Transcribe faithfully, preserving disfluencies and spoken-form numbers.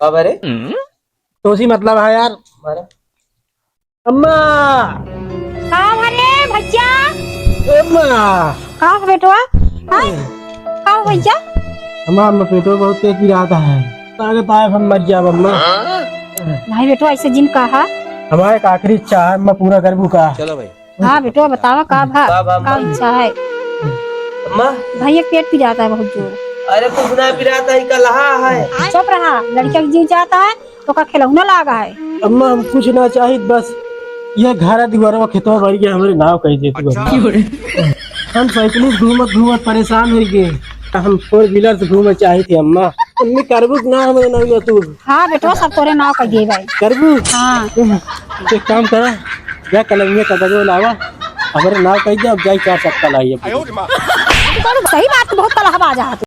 बाबा रे। तोसी मतलब है यार। मारा। अम्मा। का भरे भैया? अम्मा। का बेटवा? हाँ? का भैया? अम्मा, अम्मा, पेटो बहुत तेज पिरात है। ताकत आए, हम मर जाब, अम्मा। नहीं बेटवा, ऐसे जिन कहा। हमारे एक आखिरी इच्छा है, अम्मा, पूरा करबू का? चलो भाई। हाँ बेटवा, बतावा का भा, का भा, का अम्मा? इच्छा है? अम्मा। भैया के पेट पिरात है बहुत जोर। अरे कुछ ना पिरात है, कलहा है। चुप रहा, लड़का के जीव जाता है, तो का खिलौना लागा है। अम्मा, हम कुछ ना चाहित, बस ये घर दुआरवा खेतवा बारी के हमरे नाव कइ दे तू, अम्मा। हम साइकिल से घूमत घूमत परेशान होइ गए, हम four wheeler से घूमे चाहित है, अम्मा। अम्मी, करबू कि ना हमरे नाव तू? हाँ बेटवा, सब तोरे नाव कइ देबे। करबू? हाँ। एक काम करा, जा कलमिया का दजो लावा, हमरे नाव कइ दे, अब जाई चार चक्का लाई अब। तोर सही बात, बहुत कलहबाज है तू।